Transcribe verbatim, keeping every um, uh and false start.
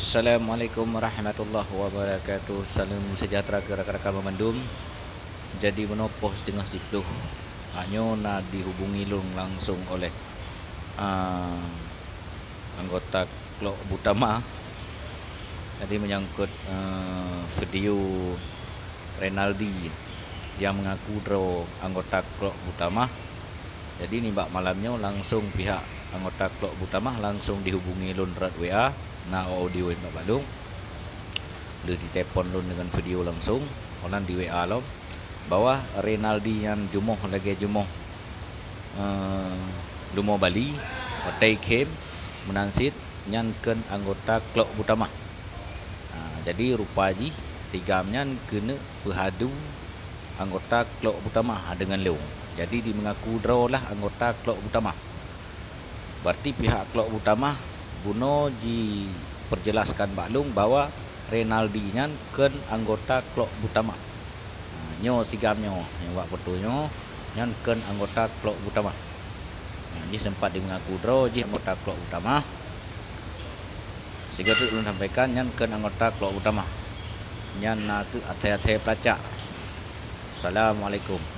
Assalamualaikum warahmatullahi wabarakatuh. Salam sejahtera keu rakan-rakan banmandum. Jadi, bunoe poh siteungoh siplôh. Hanyoe na dihubungi lôn langsong oleh, ah, anggota Klok Butama. Jadi, menyangkut, eh, video Renaldi yang mengaku droe anggota Klok Butama. Jadi, nibak malam nyoe langsong pihak anggota Klok Butama langsong dihubungi lôn rot W A, na audio nibak bak lôn. Lheueh ditelepon lôn deungon video langsong, meunan di W A lom, bahwa Renaldi nyan jumoh lagèe jumoh, eh, leumo Bali, watèe khém, meunan cit nyan kheun anggota Klok Butama. Ha, jadi rupa jih sigam nyan keuneuk peuhadu anggota Klok Butama deungon lôn. Jadi, jimeungaku droe lah anggota Klok Butama. Berarti pihak Klok Butama bunoe jipeurjelaskan bak lôn bahwa Renaldi nyan kheun anggota Klok Butama. Ha, nyoe sigam nyoe, nyang bak foto nyoe, nyan kheun anggota Klok Butama. Ha, jih sempat jimeungaku droe jih anggota Klok Butama. Sigoe teuk lôn sampaikan, nyan kheun anggota Klok Butama. Nyan nakeuh asèe-asèe peulacak. Assalamualaikum.